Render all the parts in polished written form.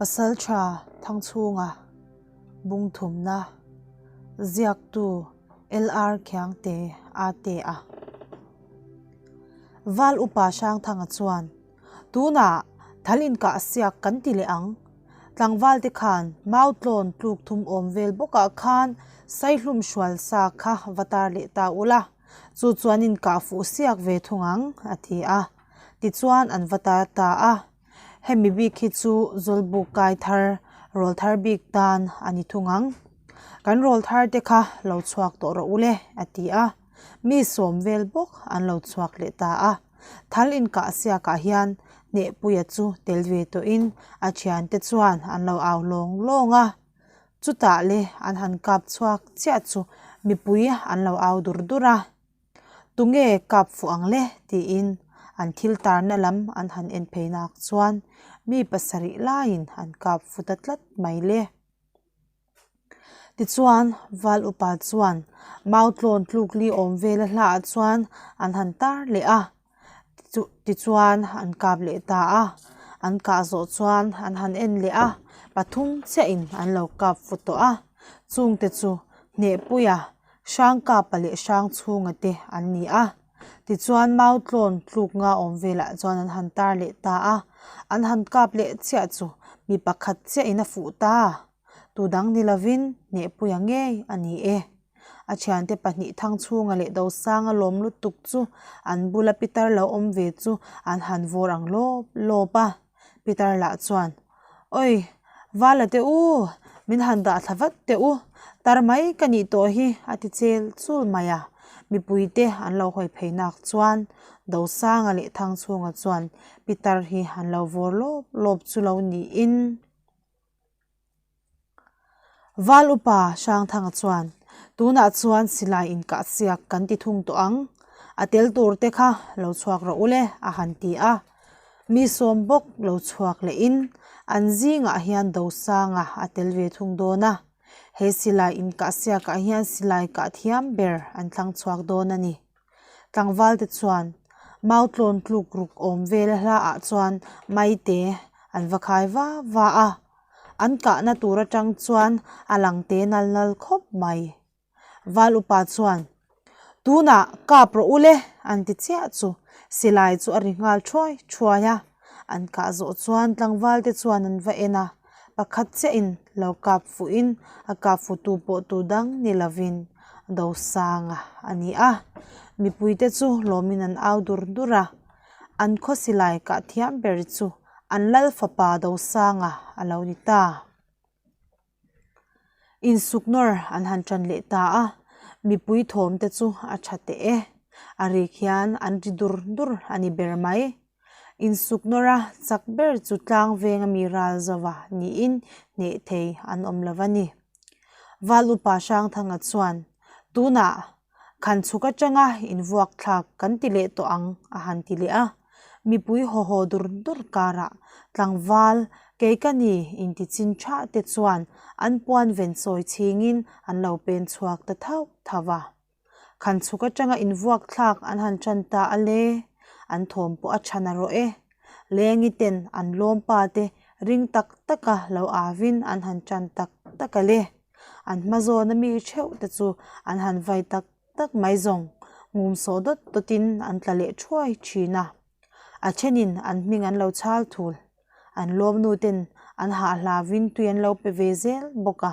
Pasalṭha Thangchhunga Bungthumna Ziaktu LR Khiangte a te a. Val Upa Hrangthanga chuan, Tunah thal inkah siak kan ti leh ang. Tlangvalte khan Mautlawn tluk thum awm vel bawkah khan Saihlum hrual sa kha va tar leh ta ula, chu chuan inkah fuh siak ve thung ang, a ti a. Tichuan an va tar ta a. Hemi bik hi chu Zawlbuk kai thar, rawl thar bik tan a ni thung ang. Kan rawl thar te kha lo chhuak tawh rawh ule, a ti a. Mi sawm vel bawk an lo chhuak leh ta a. Thal inkah siakah hian Hnehpuia chu tel ve tawhin a thiante chuan an lo au lawng lawng a. Chutah le an han kap chhuak chiah chu mipui an lo au dur dur a. Tunge kap fuh ang le? tiin an thil tarna lam an han en phei nak chuan mi pasarih laiin an kap fu ta tlat mai le. Tichuan, Val upa chuan Mautlawn tlukli awm vela hlaah chuan an han tar leh a, tichuan an kap leh ta a, an kah zawh chuan an han en leh a, pathum chiahin an lo kap fu tawh a, chungte chu Hnehpuia Hrangkapa leh Hrangchhunga te an ni a. Tichuan Mautlawn tluk nga awm velah chuan an han tar leh ta a, an han kap leh chiah chu mi pakhat chiahin a fuh ta. Tu dang ni lovin Hnehpuia ngei a ni e. A thiante pahnih Thangchhunga leh Dosanga lawm lutuk chu an bula pitar lo awm ve chu an han vawr ang lawp lawp a. Pitar lah chuan, Oi, Vala teh u, min han dah thla vat teh u, tar mai ka nih tawh hi a ti chel chul mai a. Mipuite an lo hawi phei nak chuan Dosanga leh Thangchhunga chuan pitar hi an lo vawr lawp lawp chu lo niin. Val upa Hrangthanga chuan, Tunah chuan silai inkah siak kan ti thung tawh ang, a tel tur te kha lo chhuak rawh ule a han ti a. Mi sawm bawk lo chhuak lehin an zingah hian Dosanga a tel ve thung dawn a. He silai inkah siakah hian silai kah thiam ber an thlang chhuak dawn a ni. Tlangval te chuan Mautlawn tluk ruk awm vel hla ah chuan maite an va khai va va a, an kahna tur atang chuan a lang te nal nal khawp mai. Val upa chuan, Tunah kap rawh u le an ti chiah chu silai chu a ri nghal thuai thuai a, an kah zawh chuan tlangval te chuan an va en a, pakhat chiah in lo kap fuh in a kap fuh tu pawh tu dang ni lovin Dosanga a ni a, mipuite chu lawmin an au dur dur a, an khaw silai kah thiam ber chu an lal fapa Dosanga a lo ni ta. Insuk nawr an han tan leh ta a, mipui thawm te chu a tha teh e, a rik hian an ri dur dur a ni ber mai. Insuk nawra chak ber chu tlang venga mi ral zova niin hneh thei an awm lo a ni. Val upa Hrangthanga chuan, Tunah khan chhuk atanga invuak thlak kan ti leh tawh ang a han ti leh a. Mipui haw haw dur dur karah tlangval kei ka ni intichin tha te chuan an puan ven sawi chhingin an lo pen chhuak ta thauh thauh a. Khan chhuk atanga invuak thlak an han tan ta a le, an thawm pawh a tha narawh e. Lengi ten an lawm pa te ring tak taka lo avin an han tan tak tak a le. An hma zawna mi theuh te chu an han vai tak tak mai zawng ngum sawh dawt dawtin an tla leh thuai thin a. A thenin an hming an lo chhal thul. An lawm nu ten an hah hlavin tui an lo pe ve zel bawk a.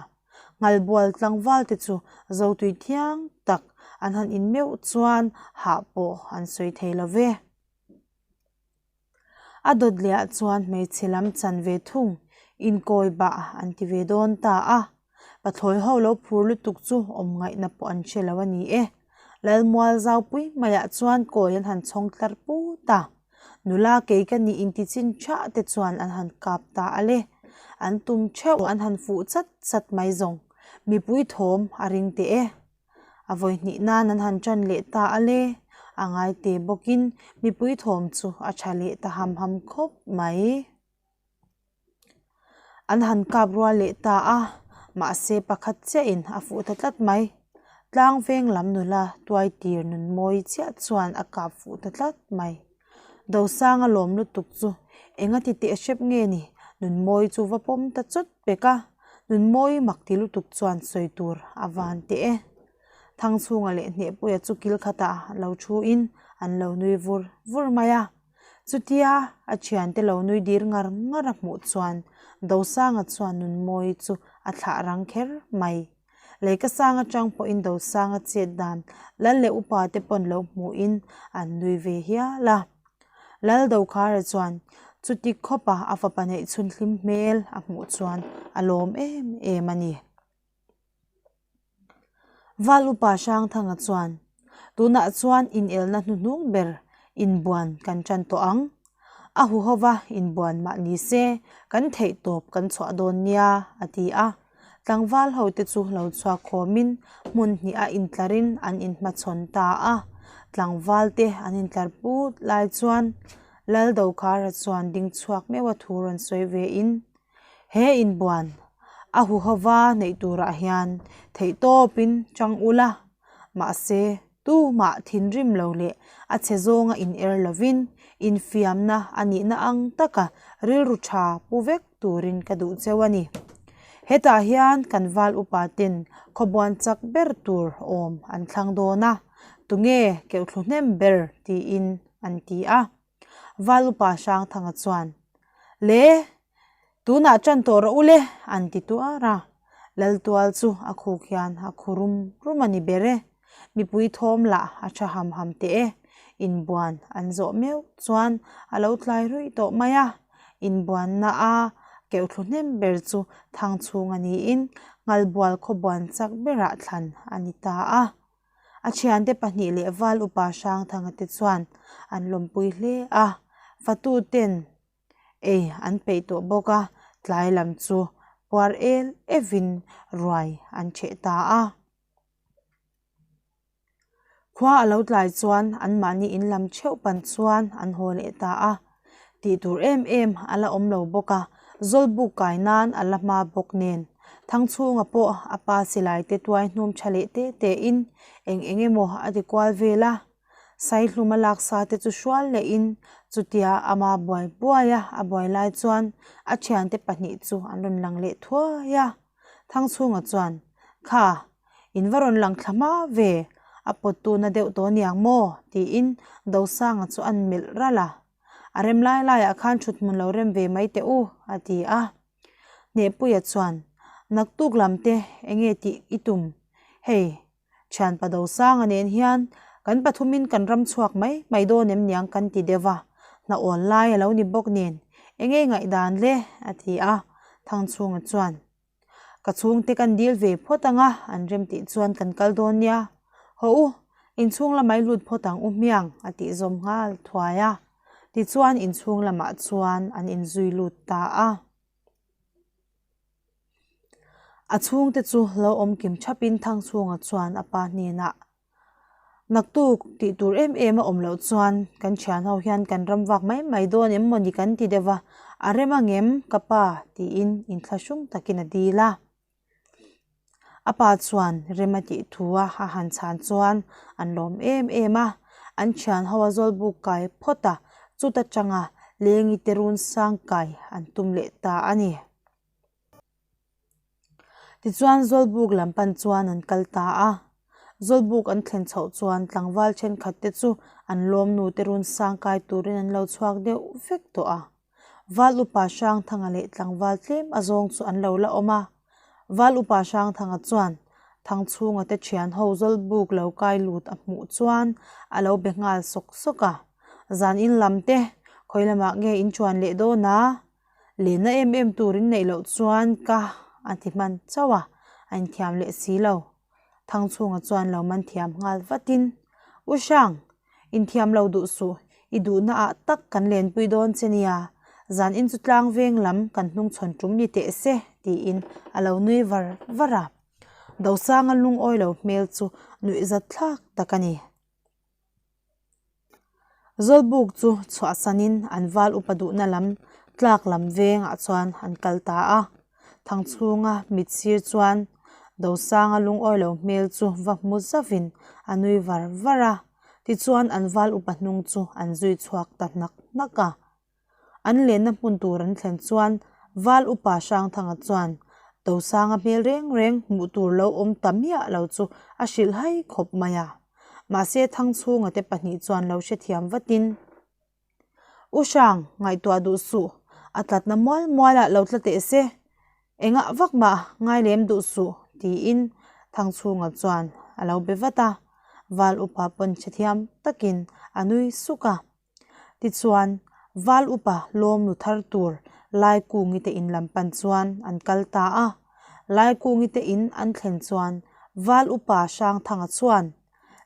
Nghalbual tlangval te chu zotui thiang tak an han in meuh chuan hah pawh an sawi thei lo ve. A dawt leh ah chuan hmeichhe lam chan ve thung inkawi bah an ti ve dawn ta a. Pathlawi ho lo phur lutuk chu awm ngaihna pawh an hre lo a ni e. Lalmual zaupui maiah chuan kawi an han chhawng tlar put a. Nula kei ka nih intichin thah te chuan an han kap ta a le. An tum theuh an han fuh chat chat mai zawng. Mipui thawm a ring teh e. A vawi hnih nan an han tan leh ta a le. A ngai te bawkin mipui thawm chu a tha leh ta ham ham khawp mai. An han kap rual leh ta a, mahse pakhat chiahin a fuh ta tlat mai. Tlang veng lam nula tuai tir nun mawi chiah chuan a kap fuh ta tlat mai. Dosanga lawm lutuk chu enga ti teh hrep nge ni? Nunmawi chu va pawm ta chawt pek a, Nunmawi mak ti lutuk chuan sawi tur a van teh e. Thangchhunga leh Hnehpuia chu kil khatah lo thuin an lo nui vur vur mai a. Chutia a thiante lo nui dir ngar ngar a hmuh chuan Dosanga chuan Nunmawi chu a thlah rang kher mai. Lehkasang atang pawhin Dosanga chet dan Lal leh upa te pawn lo hmuhin an nui ve hial a. Lal Dokhara chuan chuti khawpa a fapa neih chhun hlim hmel a hmuh chuan a lawm em em a ni. Val upa Hrangthanga chuan, Tunah chuan inelna hnuhnung ber inbuan kan tan tawh ang. A huhova inbuan mah ni se kan theih tawp kan chhuah dawn nia, a ti a. Tlangval hote chu lo chhuak khawmin hmun hnih a intlarin an inhmachhawn ta a. Tlangval te an intlar put lai chuan Lal Dokhara chuan ding chhuak meuh a thu rawn sawi vein, He inbuan a huhova neih turah hian theihtawpin chang ula, mahse tumah thinrim lo leh a chhe zawnga in er lovin infiamna a nihna ang taka rilru tha pu vek turin ka duh cheu a ni. Hetah hian kan val upa ten khawbuan chak ber tur awm an thlang dawn a, tunge keuhthlu hnem ber tiin an ti a. Val upa Hrangthanga chuan, Le, tunah ṭan tawh rawh u le, an ti tuar a. Laltual chu a khuk hian a khu rum rum a ni ber e. Mipui thawm lah a ṭha ham ham teh e. Inbuan an zawh meuh chuan a lo tlai ruih tawh mai a. Inbuanna a keuhthlu hnem ber chu Thangchhunga niin Nghalbual khawbuan chak berah thlan a ni ta a. A thiante pahnih leh val upa Hrangthanga te chuan an lawmpui hle a, fatu ten ei an peih tawh bawk a, tlai lam chu puar el evin ruai an chheh ta a. Khua a lo tlai chuan anmahni in lam theuh pan chuan an haw leh ta a. Tih tur em em a la awm lo bawk a, Zawlbuk kai nan a la hma bawk nen. Thangchhunga pawh a pa silai te tuai hnum tha leh te te in eng eng emaw a ti kual vel a. Saihlum a laksa te chu hrual leh in chutia ama buai buai a a buai lai chuan a thiante pahnih chu an rawn lang leh thuai a. Thangchhunga chuan, Kha, in va rawn lang thla hma ve, a pawttu na deuh tawh aniang maw? tiin Dosanga chu an melh ralh a. A rem lai laiah khan thut hmun lo rem ve mai teh u, a ti a. Hnehpuia chuan, Naktuk lam te enge tih i tum? Hei, Thianpa Dosanga nen hian kan pathumin kan ram chhuak mai mai dawn em niang kan ti deuh va, hna awn lai a lo ni bawk nen, enge ngaihdan le? a ti a. Thangchhunga chuan, Ka chhungte kan dil ve phawt ang a, an rem tih chuan kan kal dawn nia. Haw u, inchhung lamah i lut phawt ang u hmiang, a tih zawm nghal thuai a. Tichuan inchhung lamah chuan an inzui lut ta a. A chhungte chu lo awm kim thapin Thangchhunga chuan a pa hnenah, Naktuk tih tur em em a awm loh chuan kan thian ho hian kan ram vak mai mai dawn em mawni kan ti deuh a, a rem angem ka pa tiin inthlahrung takin a dil a. A pa chuan rem a tih thu a a han chhan chuan an lawm em em a, an thian ho a zawlbuk kai phawt a, chuta tanga lengi te run sang kai an tum leh ta a ni. Tichuan Zawlbuk lam pan chuan an kal ta a, Zawlbuk an thlen chhoh chuan tlangval thenkhat te chu an lawmnu te run sang kai turin an lo chhuak deuh vek tawh a. Val upa Hrangthanga leh tlangval tlem a zawng chu an lo la awm a. Val upa Hrangthanga chuan Thangchhunga te thian ho Zawlbuk lo kai lut a hmuh chuan a lo be nghal sawk sawk a, Zan in lam te khawi lamah nge in chuan leh dawn a? Lenna em em tur in neih loh chuan ka a ti hman chauh a, a inthiam leh si lo. Thangchhunga chuan lo man thiam nghal vatin, U Hrang, inthiam lo duh suh, i duhna ah tak kan lenpui dawn che nia, zan in chu tlang veng lam kan hnungchhawn tum ni teh se, tiin a lo nui var var a. Dosanga lungawi lo hmel chu nuihzat thlak tak a ni. Zawlbuk chu chhuahsanin an val upa duhna lam tlak lam vengah chuan an kal ta a, Thangchhunga mit sir chuan Dosanga lungawi lo hmel chu va hmu zauhin a nui var var a, tichuan an val upa hnung chu an zui chhuak ta hnak hnak a. An lenna hmun tur an thlen chuan Val Upa Hrangthanga chuan Tosanga hmel reng reng hmuh tur lo awm ta miah lo chu a hrilh hai khawp mai a. Mahse Thangchhunga te pahnih chuan lo hrethiam vatin, U Hrang, ngaihtuah duh suh, a tlatna mual mualah lo tla teh se, engah vak mah ngai lem duh suh, tiin Thangchhunga chuan a lo be vat a. Val Upa pawn hrethiam takin a nui suk a. Tichuan, Val Upa lawm nu thar tur Laikungi te in lam pan chuan an kal ta a. Laikungi te in an thlen chuan Val Upa Hrangthanga chuan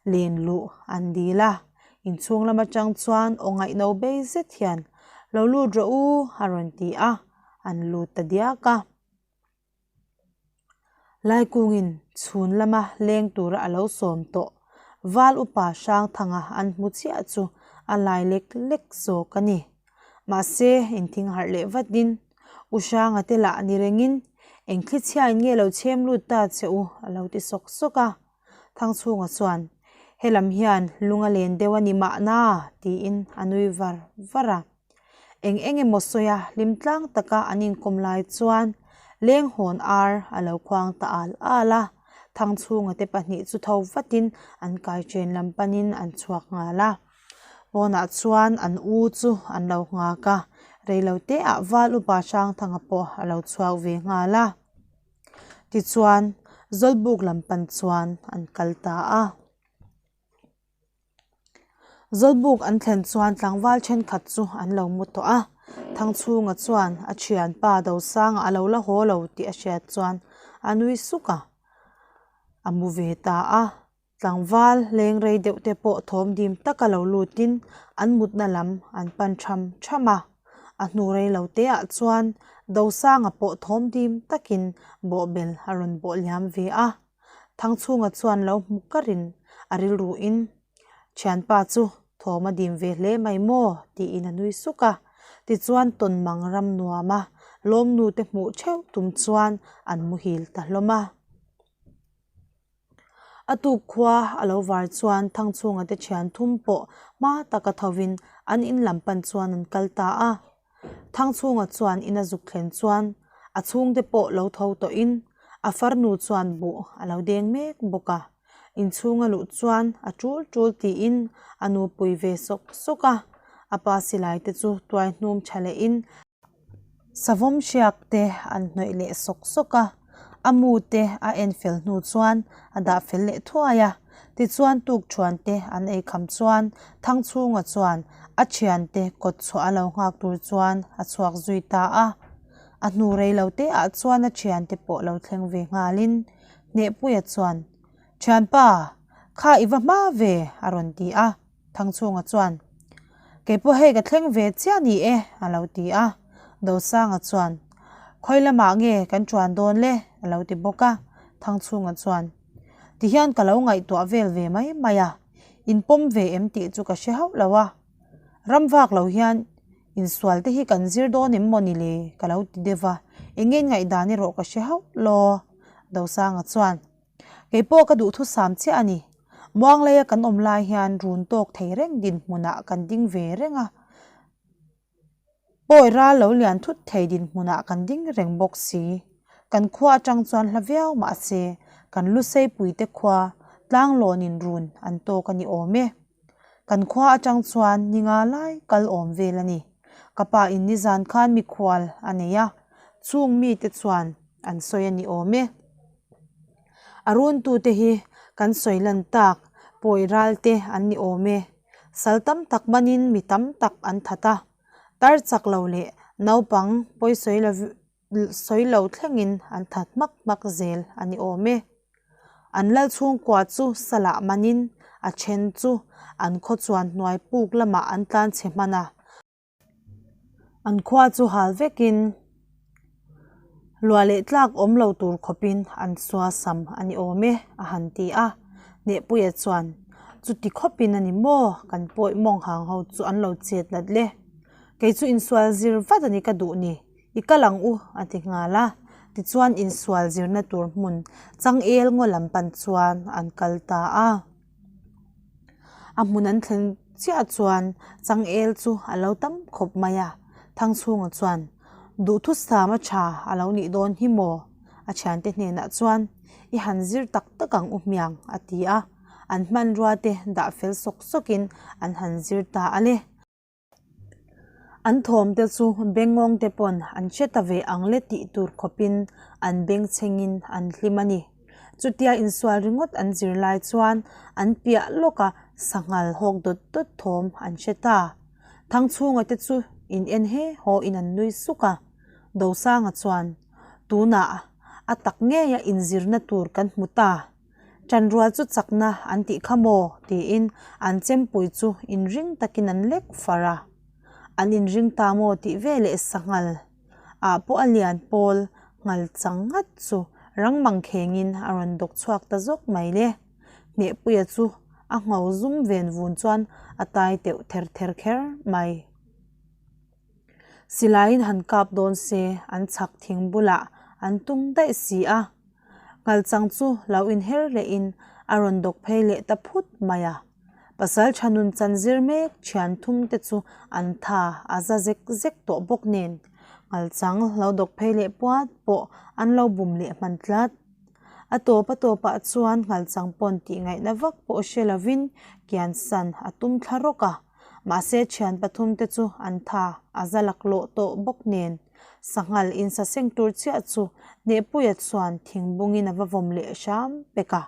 len luh an dil a. Inchhung lam atang chuan aw ngaihno bei zet hian, Lo lut rawh u a rawn ti a, an lut ta diak a. Laikungin chhun lama leng tura a lo sawm tawh. Val upa Hrangthanga an hmu chiah chu a lai lek lek zawk a ni. Mahse, inthing harh leh vatin U Hranga te lah ni rengin eng thli chhiain nge lo chhem lut ta che u a lo ti sawk sawk a. Thangchhunga chuan, Helam hian lung a len deuh a ni mahna tiin a nui var var a. Eng eng emaw sawia hlim tlang taka an inkawm lai chuan lenghawn ar a lo khuang ta al al a, Thangchhunga te pahnih chu tho vatin an kai chen lam panin an chhuak nghal a. Pawnah chuan an u chu an lo nghak a, reiloteah Val Upa Hrangthanga pawh a lo chhuak ve nghal a. Tichuan, Zawlbuk lam pan chuan an kal ta a. Zawlbuk an thlen chuan tlangval thenkhat chu an lo mu tawh a, Thangchhunga chuan a thianpa Dosanga a lo la haw lo tih a hriat chuan a nui suk a, a mu ve ta a. Tlangval leng rei deuh te pawh thawm dim taka lo lutin an mutna lam an pan tham tham a, a hnu rei lo te ah chuan Dosanga pawh thawm dim takin bawhbel a rawn bawh liam ve a. Thangchhunga chuan lo hmu karin a rilruin, Thianpa chu thawm a dim ve hle mai maw? tiin a nui suk a. Tichuan tawnmang ram nuama lawmnu te hmuh theuh tum chuan an muhil ta hlawm a. A tuk khua a lo var chuan Thangchhunga te thian thum pawh hma taka thovin an in lam pan chuan an kal ta a. Thangchhunga chuan in a zuk thlen chuan a chhungte pawh lo tho tawhin a farnu chuan buh a lo deng mek bawk a, inchhunga luh chuan a tul tul tiin a nupui ve sawk sawk a, a pa silai te chu tuai hnum tha lehin Savawm hriak te an hnawih leh sawk sawk a, a mu te a en fel hnu chuan a dah fel leh thuai a. Tichuan tukthuan te an ei kham chuan Thangchhunga chuan a thiante kawt chhuah a lo nghak tur chuan a chhuak zui ta a. A hnu rei lo te ah chuan a thiante pawh lo thleng ve nghalin Hnehpuia chuan, Thianpa, kha i va hma ve a rawn ti a. Thangchhunga chuan, Kei pawh hei ka thleng ve chiah ni e, a lo ti a. Dosanga chuan, Khawi lamah nge kan chuan dawn le? a lo ti bawk a. Thangchhunga chuan, Tihian ka lo ngaihtuah vel ve mai mai a, in pawm ve em tih chu ka hre hauh lo a. Ram vak lo hian insual te hi kan zir dawn em maw ni le? ka lo ti deuh a, eng nge ngaihdan erawh ka hre hauh lo. Dosanga chuan, Kei pawh ka duhthusam chiah a ni. Muangleia kan awm lai hian run tawk thei reng dinhmunah kan ding ve reng a. Pawi ral lo lian thut thei dinhmunah kan ding reng bawk si. Kan khua atang chuan hla viau mahse kan Luseipuite khua tlanglawnin run an tawk a ni awm e. Kan khua atang chuan ni nga lai kal awm vel a ni. Ka pa in nizan khan mikhual a nei a, chung mite chuan an sawi a ni awm e. A runtute hi kan sawi lan tak pawi ral te an ni awm e. Sal tam tak manin mi tam tak an that a, tar chak lo leh naupang pawi sawi lo sawi lo thlengin an that hmak hmak zel a ni awm e. An lal chhungkua chu salah manin a then chu an khaw chuan hnuai puk lamah an tlan chhe hman a. An khua chu hal vekin luah leh tlak awm lo tur khawpin an chua sam a ni awm e a han ti a. Hnehpuia chuan, Chuti khawpin a ni maw? Kan pawi mawng hang ho chu an lo chet nat le. Kei chu insual zir vat a ni ka duh ni. I kal ang u a ti nghal a. Tichuan insual zirna tur hmun changel ngaw lam pan chuan an kal ta a. A hmun an thlen chiah chuan changel chu a lo tam khawp mai a, Thangchhunga chuan. Duhthusam a tha a lo nih dawn hi maw? A thiante hnenah chuan, I han zir tak tak ang u hmiang, a ti a. An hmanrua te dah fel sawk sawkin an han zir ta a le. An thawm te chu bengngawng te pawn an hre ta ve ang le tih tur khawpin an bengchhengin an hlim a ni. Chutia insual ringawt an zir lai chuan an piah lawka sanghal hawk dawt dawt thawm an hre ta. Thangchhunga te chu in en he haw in an nui suk a. Dosanga chuan, Tunah a tak ngeia inzirna tur kan hmu ta. Ṭanrual chu chakna an tih kha maw? tiin an chempui chu inring takin an lek far a. An inring ta maw tih veleh sanghal ah pawh a lian pawl nghal chang ngat chu rang mang khengin a rawn dawk chhuak ta zawk mai le. Hnehpuia chu a ngho zum ven vun chuan a tai teuh ther ther kher mai. Silaiin han kap dawn se an chhak thing bulah an tung daih si a. Nghalchang chu lo inher lehin a rawn dawk phei leh ta phut mai a. Pasal tha nun chan zir mek thian thum te chu an tha a za zek zek tawh bawk nen Nghalchang lo dawk phei leh puat pawh an lo bum leh hman tlat. A tawp a tawpah chuan Nghalchang pawn tih ngaihna vak pawh hre lovin kian san a tum thla rawk a. Mahse thian pathum te chu an tha a za laklawh tawh bawk nen Sanghal insaseng tur chiah chu Hnehpuia chuan thingbungin a va vawm leh hram pek a.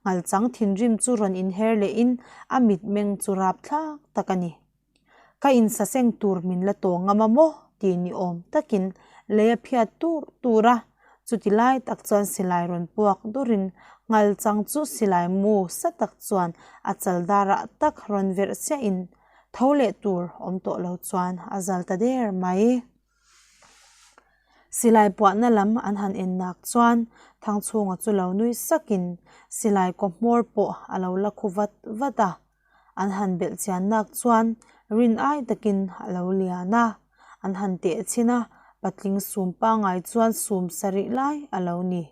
Nghalchang thinrim chu rawn inher lehin a mitmeng chu rap thlak tak a ni. Ka insaseng tur min la tawng ngam a maw? ti ni awm takin lei a phiat tur tur a. Chuti lai tak chuan silai rawn puak durin Nghalchang chu silai mu sa tak chuan a chal darah tak rawn verh chiahin Tho leh tur awm tawh lo chuan a zal ta der mai. Silai puahna lam an han en nak chuan Thangchhunga chu lo nui sakin silai kaw hmawr pawh a lo la khu vat vat a. An han belh chian nak chuan rin ai takin a lo lian a. An han teh chhin a, patling sum pangai chuan sum sarih lai a lo ni.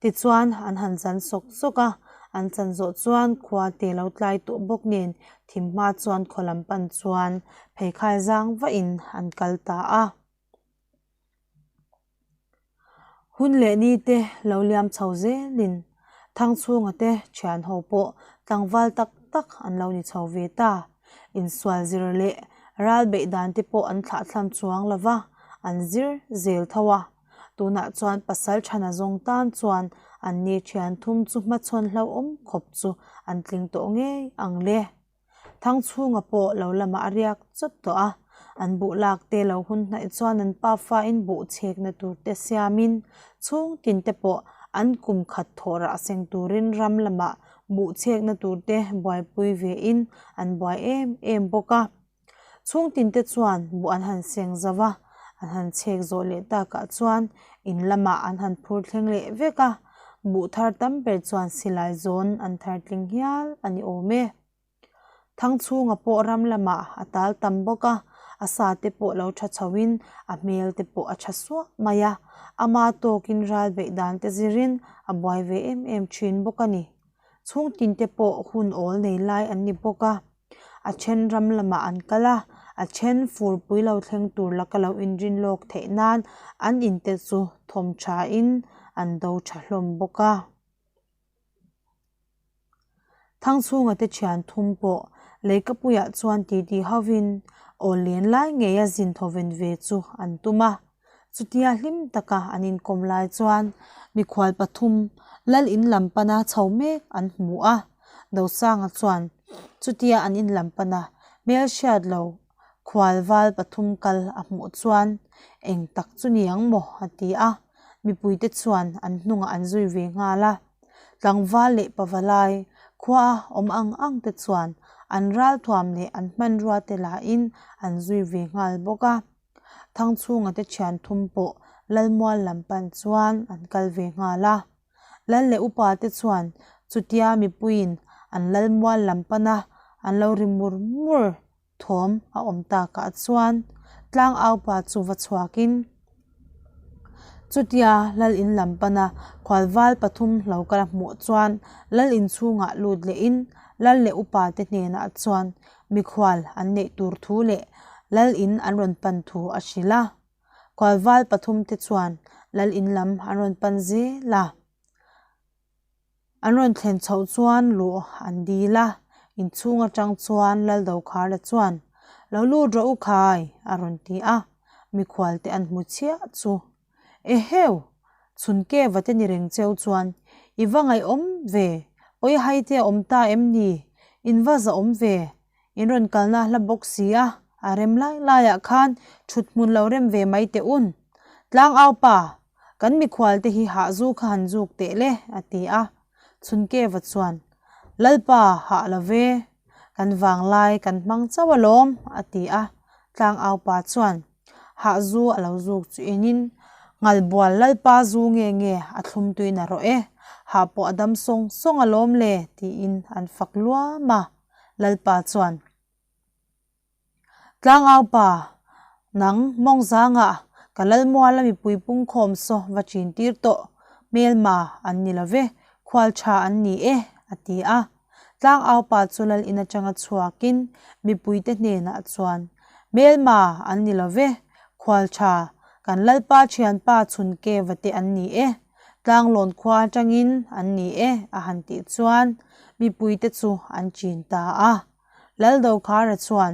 Tichuan, an han chan sawk sawk a, an chan zawh chuan khua te lo tlai tawh bawk nen thim hma chuan khaw lam pan chuan pheikhai zang vahin an kal ta a. Hun leh ni te lo liam chho zelin Thangchhunga te thian ho pawh tlangval tak tak an lo ni chho ve ta. Insual zir leh ral beih dan te pawh an thlahthlam chuang lo va, an zir zel tho a. Tunah chuan pasal thana zawng tan chuan an ni thian thum chu hmachhawn hlauhawm khawp chu an tling tawh ngei ang le. Thangchhunga pawh lo lamah a riak chawt tawh a, an buh lak te lo hun hnaih chuan an pafain buh chhekna tur te siamin chhung tin te pawh an kum khat thawh rah seng turin ram lamah buh chhekna tur te buaipui vein an buai em em bawk a. Chhung tin te chuan buh an han seng zo va, an han chhek zawh leh takah chuan in lamah an han phur thleng leh vek a, buh thar tam ber chuan silai zawn an thar tling hial a ni awm e. Thangchhunga pawh ram lamah a tal tam bawk a, a sa te pawh lo tha chhoin a hmel te pawh a tha suah mai a, ama tawkin ral beih dan te zirin a buai ve em em thin bawk a ni. Chhung tin te pawh hun awl nei lai an ni bawk a. A then ram lamah an kal a, a then furpui lo thleng tur laka lo inrin lawk theih nan an inte chu thawm thain an do tha hlawm bawk a. Thangchhunga te thian thum pawh Leikapuiah chuan titi hovin aw len lai ngeia zin thawven ve chu an tum a. Chutia hlim taka an inkawm lai chuan mikhual pathum lal in lam pana chho mek an hmu a, Dosanga chuan chutia an in lam pana hmelhriat lo khual val pathum kal a hmuh chuan eng tak chu ni ang maw a ti a, mipuite chuan an hnungah an zui ve nghal a. Tlangval leh pavalai khua awm ang ang te chuan an ralthuam leh an hmanrua te lahin an zui ve nghal bawk a. Thangchhunga te thian thum pawh Lalmual lam pan chuan an kal ve nghal a. Lal leh upa te chuan chutia mipuiin an Lalmual lam pana an lo ri mur mur thawm a awm takah chuan tlangaupa chu va chhuakin chutia Lal in lam pana khualval pathum lo kal a hmuh chuan Lal in chhungah lut lehin Lal leh upa te hnenah chuan Mikhual an neih tur thu leh Lal in an rawn pan thu a hrilh a. Khualval pathumte chuan lal in lam an rawn pan zel a. An rawn thlen chhoh chuan luh an dil a, inchhung atang chuan Lal Dokhara chuan, Lo lut rawh u khai, a rawn ti a, mikhualte an hmu chiah chu. Eheu! Chhun keva te ni reng cheu chuan, I va ngaihawm ve, pawi hai te a awm ta em ni? In va zahawm ve, In rawn kalna hla bawk si a, a rem lai laiah khan thut hmun lo rem ve mai teh un. Tlangau pa, kan mikhual te hi hah zu kha han zuk teh le, a ti a. Chhunkeva chuan, Lalpa, hah lo ve, kan vanglai kan hmang chauh alawm, a ti a. Tlangau pa chuan, Hah zu a lo zuk chu enin, Nghalbual Lalpa zu nge nge a thlum tuin a rawh e, hah pawh a dam sawng sawng alawm le, tiin an fak luam a. Lalpa chuan, Tlangau pa, nang mawngzangah ka Lalmuala mipui pungkhawm saw va chin tir tawh, hmelma an ni lo ve, khual tha an ni e, a ti a. Tlangau pa chu Lal in atanga chhuakin mipuite hnenah chuan, Hmelma an ni lo ve, khual tha, kan Lalpa thianpa chhunke vate an ni e. Tlanglawn khua atangin an ni e a han tih chuan mipuite chu an chin ta a. Laldokhara chuan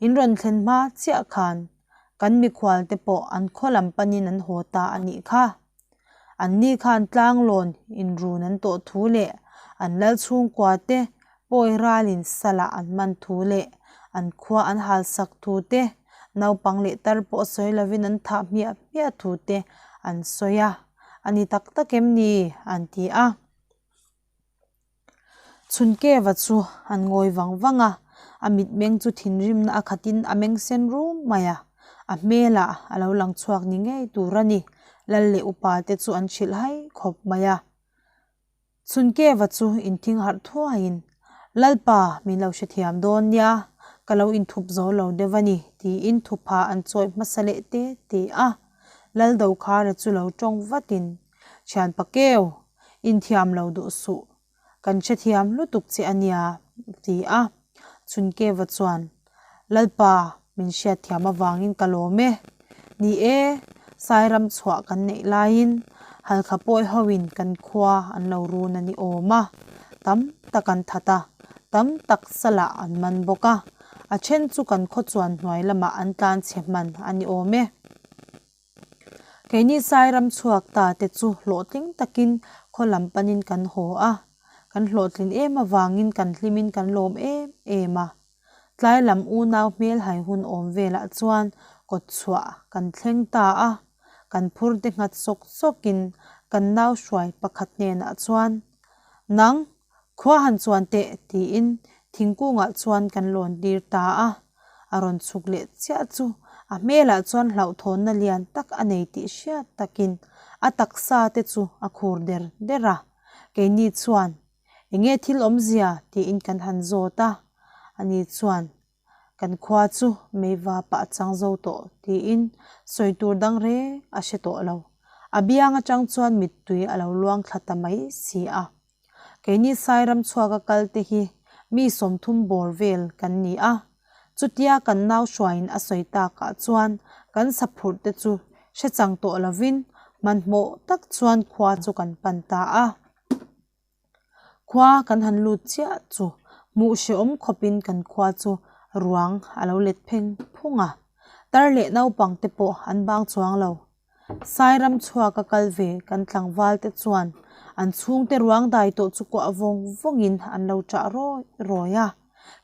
in rawn thlen hma chiah khan kan mikhualte pawh an khaw lam panin an haw ta a nih kha. Anni khan tlanglawn inrun an tawh thu leh an lal chhungkua te Pawi ralin salah an man thu leh an khua an halsak thu te, naupang leh tar pawh sawi lovin an thah hmiah hmiah thu te an sawi a, a ni tak tak em ni? an ti a. Chhunkeva chu an ngawi vang vang a, a mitmeng chu thinrimna a khatin a meng sen rum mai a, a hmelah a lo lang chhuak ni ngei tur a ni. Lal leh upa te chu an hrilh hai khawp mai a. Chhunkeva chu inthing harh thuaiin, Lalpa, min lo hrethiam dawn nia, ka lo inthup zo lo deuh a ni, tiin thupha an chawi hmasa leh te te a. Laldokhara chu lo tawng vatin, Thianpa keu, inthiam lo duh suh, kan hrethiam lutuk che a nia, a ti a. Chhunkeva chuan, Lalpa, min hriatthiam avangin ka lawm e. Ni e, Sairam chhuah kan neih laiin Halkha pawi hoin kan khua an lo run a ni awm a, tam tak an that a, tam tak salah an man bawk a, a then chu kan khaw chuan hnuai lamah an tlan chhe hman a ni awm e. Keini Sairam chhuak ta te chu hlawhtling takin khaw lam panin kan haw a, kan hlawhtlin em avangin kan hlimin kan lawm em em a. Tlai lam unau hmel hai hun awm velah chuan kawt chhuah kan thleng ta a, kan phur te nghat sawk sawkin kan nau hruai pakhat hnenah chuan, Nang, khua han chuan teh tiin thingkungah chuan kan lawn tir ta a. A rawn chhuk leh chiah chu a hmelah chuan hlauhthawnna lian tak a nei tih hriat takin a taksa te chu a khur der der a. Keini chuan Enge thil awmzia tiin kan han zawt a, ani chuan kan khua chu meiva pah chang zo tawh tiin sawi tur dang reng a hre tawh lo. A biang atang chuan mittui a lo luang thla ta mai si a. Keini Sairam chhuaka kal te hi mi 30 bawr vel kan ni a, chutia kan nau hruaiin a sawi takah chuan kan saphurh te chu hre chang tawh lovin hmanhmawh tak chuan khua chu kan pan ta a. Khua kan han lut chiah chu hmuh hrehawm khawpin kan khua chu ruang a lo let pheng phung a, tar leh naupang te pawh an bang chuang lo. Sairam chhuaka kal ve kan tlangval te chuan an chhungte ruang dai tawh chu kuah vawng vawngin an lo ṭah rawi rawi a,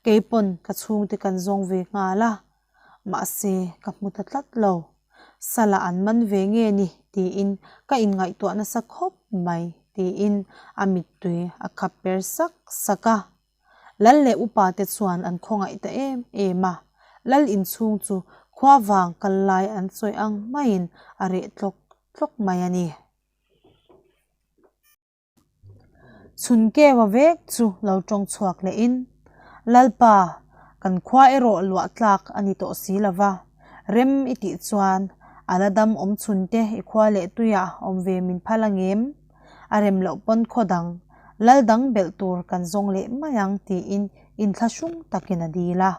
keipawn ka chhungte kan zawng ve nghal a. Mahse, ka hmu ta tlat lo. Salah an man ve nge ni? tiin ka inngaihtuah nasa khawp mai, tiin a mittui a khap per sak sak a. Lal leh upa te chuan an khawngaih ta em em a, Lal inchhung chu khua vang kal lai an sawi ang maiin a reh tlawk tlawk mai a ni. Chhunkeua vek chu lo tawng chhuak lehin, Lalpa, kan khua erawh luah tlak a ni tawh si lo va, rem i tih chuan a la dam awm chhun te i khua leh tuiah awm ve min phal ang em? A rem loh pawn khaw dang, lal dang belh tur kan zawng leh mai ang tiin inthlahrung takin a dil a.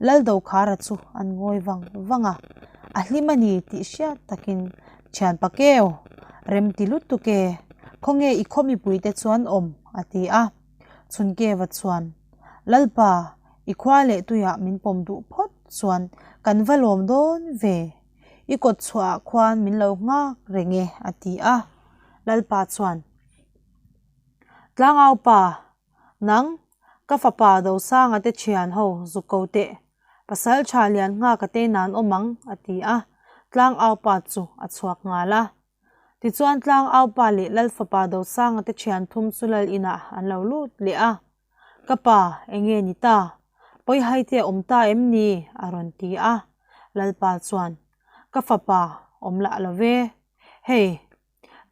Lal Dokhara chu an ngawi vang vang a. A hlim a ni tih hriat takin, Thianpa keu, rem ti lutuk e, khawnge i khaw mipuite chuan awm? a ti a. Chhunkeva chuan, Lalpa, i khua leh tuiah min pawm duh phawt chuan kan va lawm dawn ve, i kawt chhuahah khuan min lo nghak reng e, a ti a. Lalpa chuan, Tlangaupa, nang, ka fapa Dosanga te thian ho zuk ko teh, pasal tha lian nghak a te nan awm ang, a ti a. Tlangaupa chu a chhuak nghal a. Tichuan Tlangaupa leh Lalfapa Dosanga te thian thum chu lal inah an lo lut leh a. Ka pa, enge ni ta? Pawihai te a awm ta em ni? a rawn ti a. Lalpa chuan, Ka fapa, awm lah lo ve. Hei,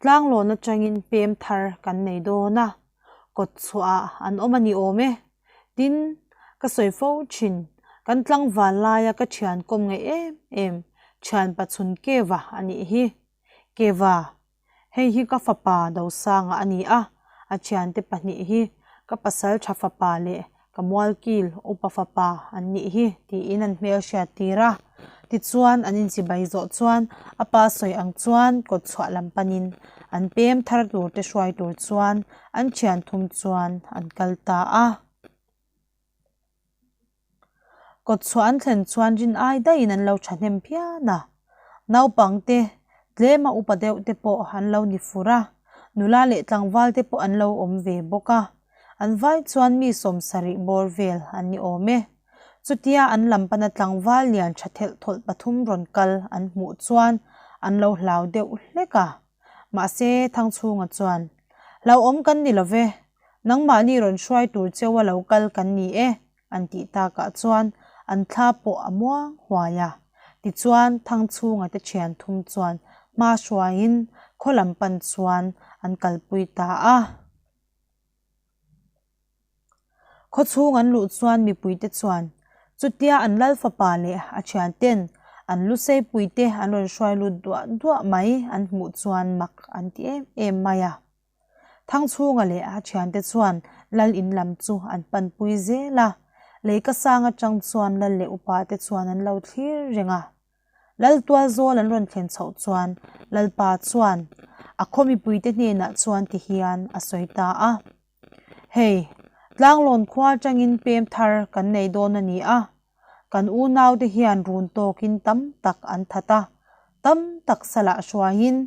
Tlanglawn atangin pem thar kan nei dawn a, kawt chhuahah an awm a ni awm e. Tin, ka sawi fo thin, kan tlangval laia ka thian kawm ngaih em em, thianpa chhun Keva a nih hi. Keva, hei hi ka fapa Dosanga a ni a, a thiante pahnih hi ka pasal tha fapa leh Ka mualkil upa fapa an nih hi tiin an hmel hriat tir a. Tichuan an inchibai zawh chuan a pa sawi ang chuan kawt chhuah lam panin an pem thar tur te hruai tur chuan an thian thum chuan an kal ta a. Kawt chhuah an thlen chuan rin ai daihin an lo thahnem phian a. Naupangte tlema upa deuh te pawh an lo ni fur a, nula leh tlangval te pawh an lo awm ve bawk a. An vai chuan mi sawmsarih bawr vel an ni awm e. Chutia an lam pana tlangval lian tha thelh thawlh pathum rawn kal an hmuh chuan an lo hlau deuh hlek a. Mahse, Thangchhunga chuan, Hlauhawm kan ni lo ve, nangmahni rawn hruai tur cheua lo kal kan ni e, an tih takah chuan an thla pawh a muang huai a. Tichuan, Thangchhunga te thian thum chuan hma hruaiin khaw lam pan chuan an kalpui ta a. Khaw chhung an luh chuan mipuite chuan chutia an lal fapa leh a thian ten an lu seipui te an rawn hruai lut duah duah mai an hmuh chuan mak an ti em em mai a. Thangchhunga leh a thiante chuan lal in lam chu an panpui zel a, leika sang atang chuan lal leh upa te chuan an lo thlir reng a. Lal tual zawl an rawn thlen chhoh chuan Lalpa chuan a khaw mipuite hnenah chuan ti hian a sawi ta a, Hei, Tlanglawn khua atangin pem thar kan nei dawn a ni a, kan unaute hian run tawkin tam tak an that a, tam tak salah hruaiin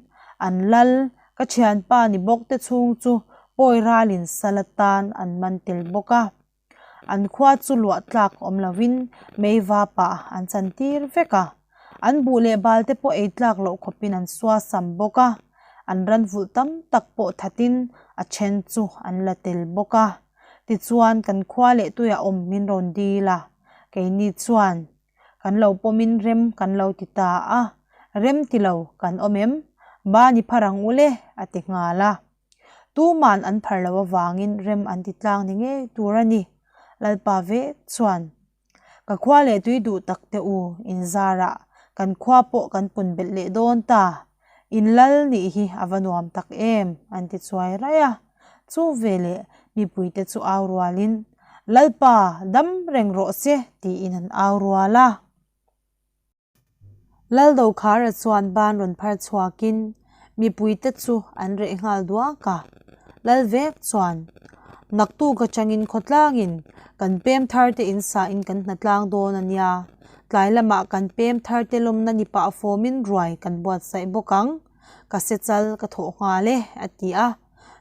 an lal ka thianpa ni bawk te chhung chu pawi ralin sal atan an man tel bawk a. An khua chu luah tlak awm lovin mei vapah an chan tir vek a, an buh leh bal te pawh ei tlak loh khawpin an sua sam bawk a, an ran vulh tam tak pawh thatin a then chu an la tel bawk a. Tichuan kan khua leh tuiah awm min rawn dil a, keini chuan kan lo pawmin rem kan lo ti ta a, rem ti lo kan awm em? Ba ni phar ang u le a ti nghal a. Tuman an phar loh avangin rem an ti tlang ni ngei tur a ni. Lalpa vek chuan, Ka khua leh tui duh tak teh u, inzarah kan khua pawh kan pun belh leh dawn ta. In lal nih hi a va nuam tak em, an ti chuai raih a. Chu veleh mipuite chu au rualin, Lalpa, dam reng rawh se, tiin an au rual a. Laldokhara chuan ban rawn phar chhuakin mipuite chu an reh nghal duak a, Lalvek chuan naktuk atangin khawtlangin kan pem thar te in sahin kan hnatlang dawn a nia, tlai lamah kan pem thar te lawmna ni pah fawmin ruai kan buatsaih bawk ang, ka se chal ka thawh nghal e a ti a.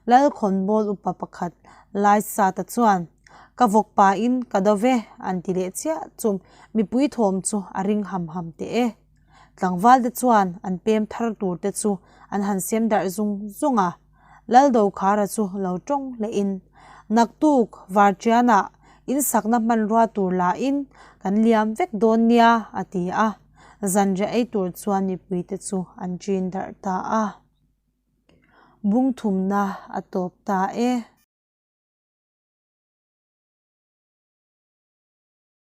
Lalkhawnbawl upa pakhat Laisata chuan, Ka vawk pahin ka do ve, an ti leh chiah chu mipui thawm chu a ring ham ham teh e. Tlangvalte chuan an pem thar tur te chu an han sem darh zung zung a. Laldokhara chu lo tawng hlehin, Naktuk Varṭianah insakna hmanrua tur lahin kan liam vek dawn nia, a ti a. Zanriah ei tur chuan mipuite chu an ṭin darh ta a. Bungthumna a tawp ta e.